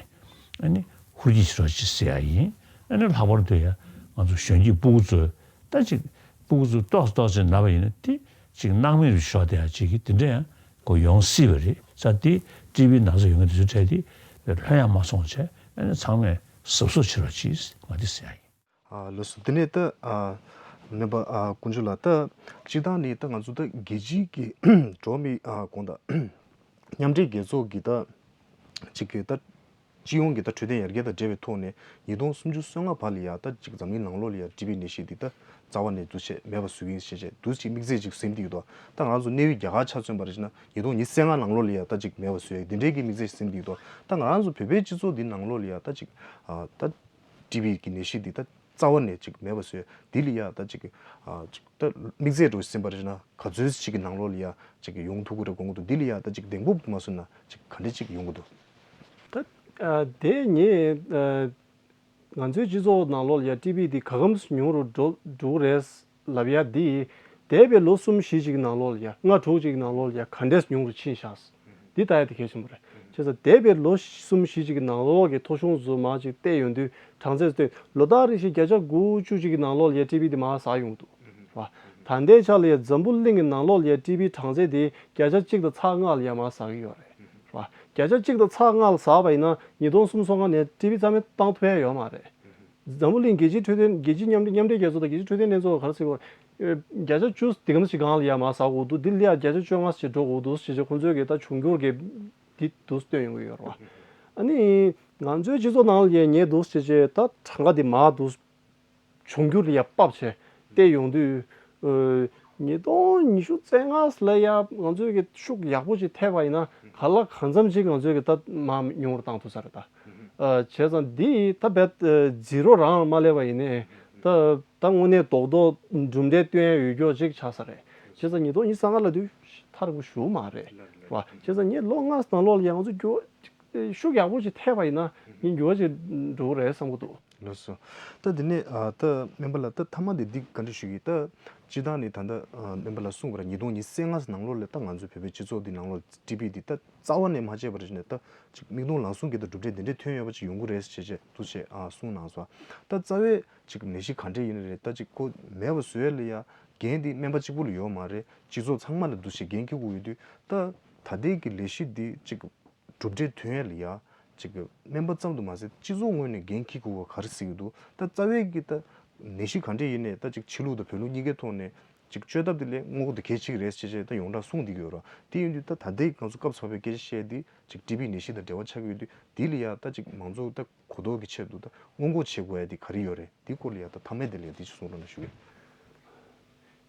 ཨ་ནི་ཧུར་གྱིས་ཕྱི་རོགས་ཅིག་ཟེར་ཡ་ཡིན། ཨ་ནི་ལྷག་པར་དུ་ཡ་ང་ཚོ་གཞོན་སྐྱེས་སྤུ་གུ་ཚོས་ད་ཅིག་སྤུ་གུ་ཚོ་ཏོག་ཙམ་ཏོག་ཙམ་ན་བ་ཡིན་ན་དེ་ཅིག་སྣང་མེད་རུ་ཤོར་བསྡད་ཡ་ཅིག་གི་དེ་འདྲ་ཡང་གོ་ཡོང་སྲིད་པ་རེད། ས་དེ་ཊི་བི་ན་ཚ་ཡོང་མཁན་དེ་ཚོའི་གྲས་དེ་ལྷོད་ཡངས་མ་སོང་བྱས་ཨ་ནི་ཚང་མས་གཟབ་གཟབ་བྱེད་རོགས་གྱིས་ང་དེ་ཟེར་ཡ་ཡིན། ཨ་ལགས་སོ། དེ་ནས་ད་ཨ་སྨན་པ་ཨ་དཀོན་མཆོག་ལགས་ད་སྤྱིར་བཏང་ནས་ད་ང་ཚོ་ད་རྒྱལ་སྤྱིའི་གི་འགྲོ་བ་མིའི་ཨ་དགོངས་དག་མཉམ་འབྲེལ་རྒྱལ་ཚོགས་ཀྱི་ད་ཅིག་གི་ད་སྤྱི་ཡོངས་ཀྱི་ད་འཕྲོད་བསྟེན་ཡར་རྒྱས་དང་འབྲེལ་བའི་ཐོག་ནས་ཉིས་སྟོང་སུམ་ཅུ་སོ་ལྔ་བར་ལ་ཡ་ད་ཅིག་འཛམ་གླིང་ནང་ལོགས་ལ་ཡ་ཊི་བི་ནད་གཞི་འདི་ད་རྩ་བ་ནས་འདུ་བྱེད་མེད་པ་བཟོ་གི་ཡིན་ཞེས་བྱས་འདུ་ཅིག་དམིགས་བརྩེ་ཅིག་ཟིན་བསྡད་ཡོད་དོ། ད་ང་ཚོ་གནས་ཡུལ་རྒྱ་གར་ཆ་མཚོན་པ་རེད་ཅེ་ན་ཉིས་སྟོང་ཉི་ཤུ་རྩ་ལྔ་ནང་ལོགས་ལ་ཡ་ད་ཅིག་མེད་པ་བཟོ་ཡ་འདི་འདྲའི་གི་དམིགས་བརྩེ་ཟིན་བསྡད་ཡོད་དོ། ད་ང་རང་ཚོ་བོད་པའི་སྤྱི་ཚོགས་འདི་ནང་ལོགས་ལ་ཡ་ད་ཅིག་ཨ་ད་ཊི་བི་གི་ནད་གཞི་འདི་ད་རྩ་བ་ནས་ཅིག་མེད་པ་བཟོས། འདི་ལ་ཡ་ད་ཅིག་ཨ་ཅིག་ད་དམིགས་བརྩེ་འདྲ་ཟིན་པ་རེད་ན་ག་ཚོད་ཅིག་གི་ནང་ལོགས་ལ་ཡ་ཅིག་ཡོང་ཐུབ་ཀྱི་རེད་དགོངས་ཀྱི་འདུག་འདི་ལ་ཡ་ད་ཅིག་གདེང་སྤོབས་མ་བཟོས་ན་ཅིག་ག་འདྲ་ཅིག་ཡོང་གི་འདུག་ད་ཨ་དེ་ངས་ཨ་ང་ཚོའི་སྤྱི་ཚོགས་ནང་ལོགས་ལ་ཡ་ཊི་བི་འདི་ག་གམ་ཉུང་རུ་འགྲོ་འགྲོ་གི་རེད། ལབ་ཡ་འདི། འདས་པའི་ལོ་གསུམ་བཞི་ཅིག་གི་ནང་ལོགས་ལ་ཡ་ལྔ་དྲུག་ཅིག་གི་ནང་ལོགས་ལ་ཡ་ག་འདྲས་ཉུང་རུ་ཕྱིན་ཤག་འདི་ལྟ་ཡ་དེ་གལ་ཆེན་པོ་རེད། བྱས་ཙང་འདས་པའི་ལོ་གསུམ་བཞི་ཅིག་གི་ནང་ལོགས་ཀྱི་ཐོ་གཞུང་ཚོ་མར་ཅིག་བལྟས་ཡོང་དུས་གྲངས་ཚད་བལྟས་ལོ་ལྟར་རེ་བཞིན་བརྒྱ་ཆ་དགུ་བཅུ་ཅིག་གི་ནང་ལོགས་ལ་ཡ་ཊི་བི་འདི་མར་ཟག་ཡོང་འདུག་བ། ད་ལྟའི་ཆ་ལ་ཡ་འཛམ་བུ་གླིང་གི་ནང་ལོགས་ལ་ཡ་ཊི་བི་གྲངས་ཚད་དེ་བརྒྱ་ཆ་གཅིག་དང་ཚེག་ལྔ་ལ་ཡ་མར་ཟག་གི་ཡོད་རེད། རེད་བ། བརྒྱ་ཆ་གཅིག་དང་ཚེག་ལྔ་ལ་ཟག་པ་ཡིན་ན་ཉིས་སྟོང་སུམ་ཅུ་སོ་ལྔ་ནས་ཊི་བི་རྩ་མེད་བཏང་ཐུབ་ཡ་ཡོད་མ་རེད། འཛམ་བུ་གླིང་རྒྱལ་སྤྱིའི་འཕྲོད་བསྟེན་རྒྱལ་སྤྱིའི་མཉམ་འབྲེལ་མཉམ་འབྲེལ་རྒྱལ་ཚོགས་དང་རྒྱལ་སྤྱིའི་འཕྲོད་བསྟེན་ལྷན་ཚོགས་ཀྱིས་ག་རེ་ཟེར་གོ། བརྒྱ་ཆ་བཅུ་དེ་ག་ནང་བཞིན་སྒང་ལ་ཡ་མར་ཟག་དགོས་འདུག་འདི་ལ་ཡ་བརྒྱ་ཆ་བཅོ་ལྔ་ཞིག་འགྲོ་དགོས་འདུག་ཞེས་བྱས་ཁོང་ཚོས་གི་ད་འབྱུང་འགྱུར་གི་འདི་འདུག་སྟོན་ཡོང་གི་ཡོད་རེད་བ། ཨ་ནི་ང་ཚོའི་སྤྱི་ཚོགས་ནང་ལ་ཡ་ཉེ་འདུག་ཞེས་བྱས་ད་གྲངས་ཀ་འདི་མར་འདུག་འབྱུང་འགྱུར་ལ་ཡ་ཕབ་བྱས་བལྟས་ཡོང་དུས། ཨ། ཉིས་སྟོང་ཉི་ཤུ་རྩ་ལྔ་ལ་ཡ་ང་ཚོས་ཀྱི་ཤུགས་ཡག་པོ་ཅིག་ཐེབས་པ་ཡིན་ན་གང་ལ་གང་འཚམ་ཅིག་ང་ཚོས་ཀྱི་ད་མར་ཉུང་རུ་བཏང་ཐུབ་ས་རེད་ད། ཨ། བྱས་ཙང་འདི་ད་རྦད་ཛི་རོ་རང་མ་སླེབས་པ་ཡིན་ནའི་ད་ད་དངོས་གནས་རྡོག་རྡོག་གྲུབ་འབྲས་སྟོན་ཡ་ཡོད་རྒྱུ་ཅིག་ཆགས་ས་རེད། བྱས་ཙང་ཉིས་སྟོང་ཉི་ཤུ་རྩ་ལྔ་ལ་དུས་ཐག་རིང་པོ་ཞེ་པོ་མ་རེད་བ། བྱས་ཙང་ངས་ལོ་ལྔ་ནང་ལོགས་ལ་ཡ་ང་ཚོ་འགྱུར་བ་ཅིག་ཤུགས་ཡག་པོ་ཅིག་ཐེབས་པ་ཡིན་ན་ངས་འགྱུར་བ་ཅིག་འགྲོ་གི་རེད་བསམ་གྱི་འདུག་ལགས་སོ། ད་དེ་ནས་ཨ་ད་སྨན་པ་ལགས་ད་མཐའ་མ་དེ་འདི་བཀའ་འདྲི་ཞུ་གི། ད་སྤྱིར་བཏང་ནས་ད་ལྟ་ཨ་སྨན་པ་ལགས་གསུངས་པ་ར་ཉིས་སྟོང་ཉི་ཤུ་རྩ་ལྔ་ནང་ལོགས་ལ་ད་ང་ཚོའི་བོད་པའི་སྤྱི་ཚོགས་འདི་ནང་ལོགས་ཊི་བི་འདི་ད་རྩ་བ་ནས་མ་བྱས་པ་རེད་ནས་ད་ཅིག་མིག་མཐོང་ལག་ཟུང་གི་ད་གྲུབ་འབྲས་འདི་འདྲས་ཐོན་ཡོད་པ་ཅིག་ཡོང་གི་རེད་ཅེས་ཅེས་འདུག་ཅེས་ཨ་གསུངས་གནང་སོང་། ད་རྩ་བའི་ཅིག་ནད་གཞི་ག་འདྲས་ཡིན་ན་རེད། ད་ཅིག་ཁོ་མེད་པ་བཟོ་ཡ་ལ་ཡ་འགན་འདི་སྨན་པ་གཅིག་པུ་ལ་ཡོད་མ་རེད། སྤྱི་ཚོགས་ཚང་མ་ལ་འདུ་ཤེས་འགན་འཁྱེར་དགོས་ཡོད་དུས། ད་ད་ལྟའི་གི་ལས་གཞི་འདི་ཅིག་གྲུབ་འབྲས་ཐོན་ཡ་ལ་ཡ་ཅིག་གི་སྨན་པ་ཙམ་དུ་མ་ཟད་སྤྱི་ཚོགས་ངོས་ནས་འགན་འཁྱེར་དགོས་པ་ག་རེ་ཟེར་གྱི་འདུག་ད་རྩ་བའི་གི་ད་ནད་གཞི་ག་འདྲས་ཡིན་ནའི་ད་ཅིག་ཕྱི་ལུགས་དང་བོད་ལུགས་གཉིས་ཀའི་ཐོག་ནས་ཅིག་བཅོས་ཐབས་དེ་ལས་སྔོན་འགོག་དེ་གལ་ཆེ་གི་རེད་ཅེས་ཅེས་ད་ཡོངས་གྲགས་གསུངས་བསྡད་ཀྱི་ཡོད་ར། དེ་ཡིན་དུས་ད་ད་ལྟའི་ང་ཚོ་སྐབས་ཚ་བའི་སྐད་ཆ་བཤད་དེ་ཅིག་ཊི་བི་ནད་གཞི་དང་འབྲེལ་བ་ཆགས་ཀྱི་ཡོད་དུས། དེ་ལ་ཡ་ད་ཅིག་མང་ཚོགས་ད་གོ་རྟོགས་ཀྱི་ཆེད་དུ་ད་སྔོན་འགོག་བྱེད་དགོས་ཡ་དེ་ག་རེ་ཡོད་རེད། དེ་སྐོར་ལ་ཡ་ད་མཐའ་མའི་དེ་ལ་ཡ་དེ་ཅིག་གསུང་རོགས་གནང་ཞུ་གི།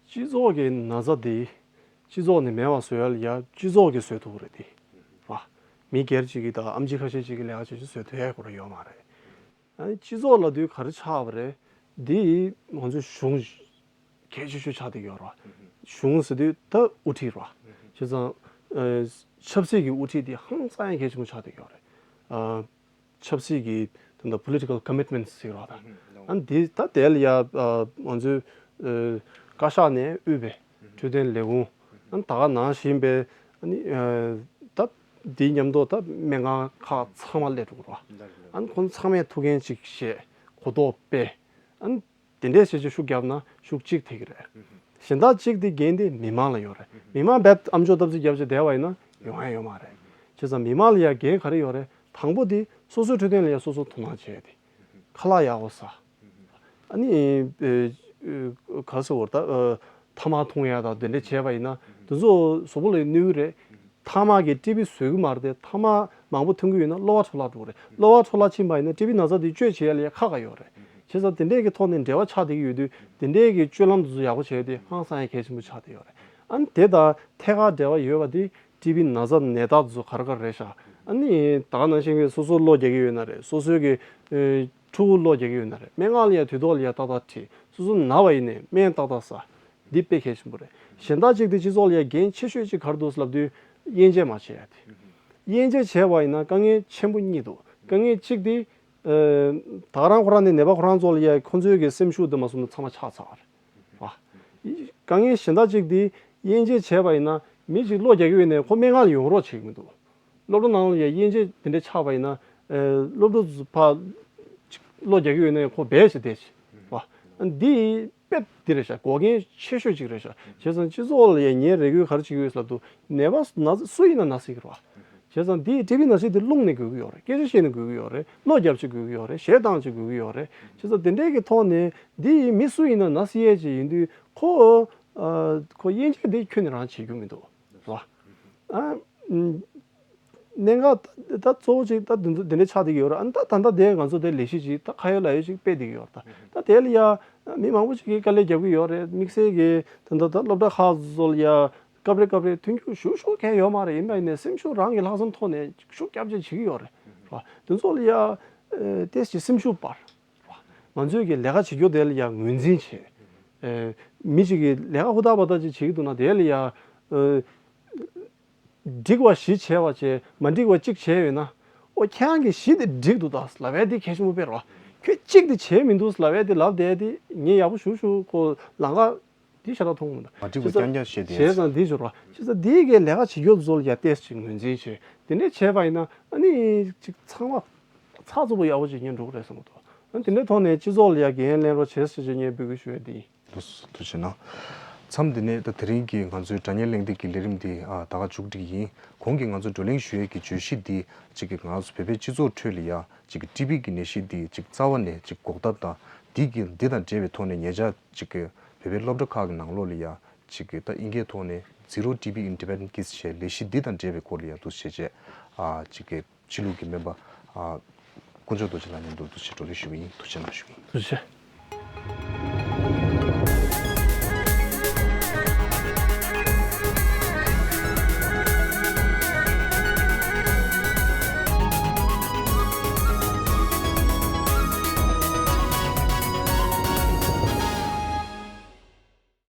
སྤྱི་ཚོགས་ཀྱི་ན་ཚ་འདི་སྤྱི་ཚོགས་ནས་མེད་པ་བཟོ་ཡ་ལ་ཡ་སྤྱི་ཚོགས་ཀྱིས་བཟོ་ཐུབ་ཀྱི་རེད་དེ། ར། མི་སྒེར་གཅིག་གིས་དང་ཨེམ་ཆི་ཁ་ཤས་གཅིག་གིས་ལས་ཀ་བྱེད་ཆེད་བཟོ་ཐུབ་ཡ་ཁོ་རང་ཡོད་མ་རེད། ཨ་ནི་སྤྱི་ཚོགས་ལབ་དུས་ག་རེ་ཆགས་པ་རེད། འདི་ང་ཚོའི་གཞུང་གལ་ཆེ་ཤོས་ཆགས་བསྡད་ཡོད་ར། གཞུང་ཟེར་དུས་ད་དབུ་ཁྲིད་ར། བྱས་ཙང་ཨ་ཆབ་སྲིད་ཀྱི་དབུ་ཁྲིད་འདི་ཧང་སང་ཡ་གལ་ཆེན་པོ་ཆགས་བསྡད་ཡོད་རེད། ཨ། ཆབ་སྲིད་ཀྱི་ད་ལྟ་political commitments ཟེར་བ་དང་། ཨ་ནི་དེ་ད་དེ་ལ་ཡ་ཨ་ང་ཚོའི་ཨ་བཀའ་ཤག་ནས་དབུས་པའི་འཕྲོད་བསྟེན་ལས་ཁུངས། ཨ་ནི་ད་ག་ནང་བཞིན་པའི་ཨ་ནི་ཨ་ད་དེའི་མཉམ་དུ་ད་སྨན་ཁང་ཁག་ཚང་མ་སླེབས་འགྲོ་གི་རེད་བ། ཨ་ནི་ཁོང་ཚང་མས་ཐུགས་འགན་གཅིག་བཞེས་གོ་རྟོགས་སྤེལ། ཨ་ནི་དེ་འདྲས་བྱས་བྱས་ཤུགས་བརྒྱབ་ན་ཤུགས་གཅིག་ཐེབས་ཀྱི་རེད། གཞན་དག་གཅིག་དེ་འགན་དེ་མི་མང་ལ་ཡོད་རེད། མི་མང་རྦད་ཨམ་ཅོག་སྟབས་ཚིག་བརྒྱབ་བྱས་བསྡད་པ་ཡིན་ན་ཡོང་ཡ་ཡོད་མ་རེད། བྱས་ཙང་མི་མང་ལ་ཡ་འགན་ག་རེ་ཡོད་རེད། དང་པོ་དེ་སོ་སོའི་འཕྲོད་བསྟེན་ལ་ཡ་སོ་སོ་དོ་སྣང་བྱས་ཏེ། ཁ་ལག་ཡག་པོ་ཟ། ཨ་ནི་ཨེ་ཨེ་ག་ཟེར་བ་ད་ཨ་ཐ་མག་འཐུང་ཡ་དང་དེ་འདྲས་བྱས་པ་ཡིན་ན་དེ་ཚོ་གཟུགས་པོ་ལ་གནོད་ཀྱི་རེད། ཐ་མག་གིས་ཊི་བི་བཟོ་གི་མ་རེད་དེ། ཐ་མག་མང་པོ་འཐུང་གི་ཡོད་ན་གློ་བ་འཕྲོ་བརླག་འགྲོ་གི་རེད། གློ་བ་འཕྲོ་བརླག་ཕྱིན་པ་ཡིན་ན་ཊི་བི་ན་ཚ་དེ་བཅོས་བྱེད་ཡ་ལ་ཡ་ཁག་ཁག་ཡོད་རེད། བྱས་ཙང་དེ་འདྲས་ཀྱི་ཐོག་ནས་འབྲེལ་བ་ཆགས་བསྡད་ཀྱི་ཡོད་དུས་དེ་འདྲས་ཀྱི་སྤྱོད་ལམ་དེ་ཚོ་ཡག་པོ་བྱས་ཏེ་ཧང་སང་ཡ་གལ་ཆེན་པོ་ཆགས་བསྡད་ཡོད་རེད། ཨ་ནི་དེ་དང་ཐད་ཀར་འབྲེལ་བ་ཡོད་པ་དེ་ཊི་བི་ན་ཚ་ནད་རྟགས་དེ་ཚོ་ག་རེ་ག་རེ་རེད་ཤག་ཨ་ནི་ད་ག་ནང་བཞིན་གྱི་སོ་སོ་གློ་རྒྱག་གི་ཡོད་ན་རེད། སོ་སོའི་གི་ཨེ་ཕྲུ་གུ་གློ་རྒྱག་གི་ཡོད་ན་རེད། སྨན་ཁང་ལ་ཡ་དུས་ཐོག་ལ་ཡ་ཏག་ཏག་ཁྲིད། སོ་སོ་ན་བ་ཡིན་ནའི་སྨན་ཏག་ཏག་ཟ། འདི་དཔེ་གལ་ཆེན་པོ་རེད། གཞན་དག་ཅིག་དེ་སྤྱི་ཚོགས་ལ་ཡ་འགན་ཆེ་ཤོས་ཅིག་ག་རེ་འདུག་ལབ་དུས་དབྱེ་འབྱེད་མ་བྱེད་ཡ་དེ། དབྱེ་འབྱེད་བྱས་པ་ཡིན་ན་དཀའ་ངལ་ཆེན་པོ་གཉིས་འདུག་དཀའ་ངལ་གཅིག་དེ་ཨ་ད་རང་ཁོ་རང་ནས་ནད་པ་ཁོ་རང་ཚོ་ལ་ཡ་ཁོ་ཚོའི་གི་སེམས་ཤུགས་དེ་མ་སོང་ན་ཚང་མ་ཆག་ཚར་བ་རེད་བ། དཀའ་ངལ་གཞན་དག་ཅིག་དེ་དབྱེ་འབྱེད་བྱས་པ་ཡིན་ན་མི་གཅིག་གློ་རྒྱག་གི་ཡོད་ནའི་ཁོ་སྨན་ཁང་ལ་ཡོང་རོགས་བྱེད་ཀྱི་མི་འདུག་སློབ་གྲྭ་ནང་ལ་ཡ་དབྱེ་འབྱེད་དེ་འདྲ་ཆགས་པ་ཡིན་ན་ཨ་སློབ་ཕྲུག་ཚོ་ཕར་གློ་རྒྱག་གི་ཡོད་ན་ཡང་ཁོ་སྦས་བྱས་བསྡད་བྱས་བ། འདི་དཔེ་འདི་རེད་ཤག་འགོག་རྐྱེན་ཆེ་ཤོས་ཅིག་རེད་ཤག་བྱས་ཙང་སྤྱི་ཚོགས་ལ་ཡང་ངས་རེ་སྐུལ་ག་རེ་བྱེད་ཀྱི་ཡོད་ཟེར་ལབ་དུས་ནད་པ་ན་སུ་ཡིན་ན་ན་སྲིད་ཀྱི་རེད་བ། བྱས་ཙང་འདི་ཊི་བི་ན་སྲིད་འདི་རླུང་ནས་འགོས་ཀྱི་ཡོད་རེད། སྐད་ཆ་བཤད་ནས་འགོས་ཀྱི་ཡོད་རེད། གློ་རྒྱབ་བྱས་འགོས་ཀྱི་ཡོད་རེད། གཞས་བཏང་བྱས་འགོས་ཀྱི་ཡོད་རེད། བྱས་ཙང་དེ་འདྲའི་གི་ཐོག་ནས་འདི་མི་སུ་ཡིན་ན་ན་སྲིད་ཡས་ཅིག་ཡིན་དུས་ཁོ་ཨ་ཁོ་དབྱེ་འབྱེད་འདི་ཁྱོན་ནས་རང་བྱེད་རྒྱུ་མི་འདུག་རེད་བ། ཨ་ཨུམ། གནད་འགག་ད་ད་གཙོ་བོ་ཅིག་ད་འདི་ཚོ་འདི་འདྲ་ཆགས་བསྡད་ཀྱི་ཡོད་རེད། ཨ་ནི་ད་ད་ལྟ་དེ་ང་ཚོ་དེ་ལས་གཞི་ཅིག་ད་ཁ་ཡོད་ལག་ཡོད་ཅིག་སྤེལ་བསྡད་ཀྱི་ཡོད་རེད། ད་ད་དེ་ལ་ཡ་མི་མང་པོ་ཅིག་གིས་དཀའ་ལས་རྒྱབ་ཀྱི་ཡོད་རེད། དམིགས་བསལ་གྱི་ད་ད་ད་སློབ་གྲྭ་ཁག་ཚོ་ལ་ཡ་སྐབས་རེ་སྐབས་རེ་མཐུན་འགྱུར་ཞུ་ཞུ་མཁན་ཡོད་མ་རེད། ཡིན་པ་ཡིན་ནའི་སེམས་ཤུགས་རང་གི་ལྷག་བསམ་ཐོག་ནས་ཤུགས་རྒྱབ་བྱས་བྱེད་ཀྱི་ཡོད་རེད། རེད་བ། དེ་ཚོ་ལ་ཡ་ཨེ་ཏོག་ཙམ་སེམས་ཤུགས་སྤར། རེད་བ། ང་ཚོས་ཀྱི་ལས་ཀ་བྱེད་རྒྱུ་དེ་ལ་ཡ་ངོས་འཛིན་བྱེད། ཨེ་མི་ཅིག་གིས་ལས་ཀ་ཧུར་ཐག་འབད་ཐག་ཅིག་བྱེད་ཀྱི་འདུག་ན་དེ་ལ་ཡ་ཨེ། འགྲིག་པ་བཞི་བྱས་པ་བྱས་མ་འགྲིག་པ་གཅིག་བྱས་ཡོད་ན། ཨོ་ཁྱེད་རང་གིས་བཞི་དེ་འགྲིག་འདུག་ད་ལབ་ཡ་དེ་གལ་ཆེན་པོ་དཔེ་རེད་བ། ཁྱོད་གཅིག་དེ་བྱས་མི་འདུག་ལབ་ཡ་དེ་ལབ་བསྡད་དེ་ངས་ཡག་པོ་ཞུ་ཞུ་ཁོ་ལམ་ཁ་དེ་ཞེ་དྲག་མཐོང་གི་མི་འདུག་མ་འགྲིག་པ་རྐྱང་རྐྱང་བཤད་དེ། བྱས་ཙང་དེ་ཞུ་རོགས། བྱས་ཙང་དེའི་གི་ལས་ཀ་བྱེད་རྒྱུ་ཚོ་ལ་ཡ་ཏོག་ཙམ་ངོས་འཛིན་བྱས་དེ་འདྲས་བྱས་པ་ཡིན་ན་ཨ་ནི་ཅིག་ཚང་མ་ཚགས་ཚུད་པོ་ཡག་པོ་ཅིག་ཉན་འགྲོ་གི་རེད་བསམ་གི་འདུག་ཨ་ནི་དེ་འདྲའི་ཐོག་ནས་སྤྱི་ཚོགས་ལ་ཡ་འགན་ལེན་རོགས་བྱས་ཟེར་བྱས་ངས་འབོད་སྐུལ་ཞུ་ཡ་དེ་ཡིན། ཐུགས་རྗེ་གནང་། མཚམས་འདི་ནས་ད་དེ་རིང་གི་ང་ཚོའི་སྒྲ་སྙན་གླེང་སྟེགས་ཀྱི་ལས་རིམ་འདི་ཨ་ད་ག་མཇུག་སྒྲིལ་ཡིན། གོང་གི་ང་ཚོ་བགྲོ་གླེང་ཞུ་ཡས་ཀྱི་བརྗོད་གཞི་འདི་གཅིག་གི་ང་ཚོ་བོད་པའི་སྤྱི་ཚོགས་ཁྲོད་ལ་ཡ་གཅིག་གི་ཊི་བི་གི་ནད་གཞི་འདི་གཅིག་རྩ་བ་ནས་གཅིག་འགོག་ཐབས་དང་འདི་གི་འདི་དང་འབྲེལ་བའི་ཐོག་ནས་ཉེ་ཆར་གཅིག་གི་བོད་པའི་སློབ་གྲྭ་ཁག་གི་ནང་ལོགས་ལ་ཡ་གཅིག་གི་ད་ཨིན་སྐད་ཐོག་ནས་Zero T B Independent Kids ཞེས་ལས་གཞི་འདི་དང་འབྲེལ་བའི་སྐོར་ལ་ཡ་འདུག་སེ་བྱས་ཨ་གཅིག་གི་ཕྱི་ལུགས་ཀྱི་སྨན་པ་ཨ་དཀོན་མཆོག་རྡོ་རྗེ་ལགས་མཉམ་དུ་འདུག་སེ་བགྲོ་གླེང་ཞུ་གི་ཡིན། ཐུགས་རྗེ་གནང་ཞུ་གི་ཡིན། ཐུགས་རྗེ་ཆེ།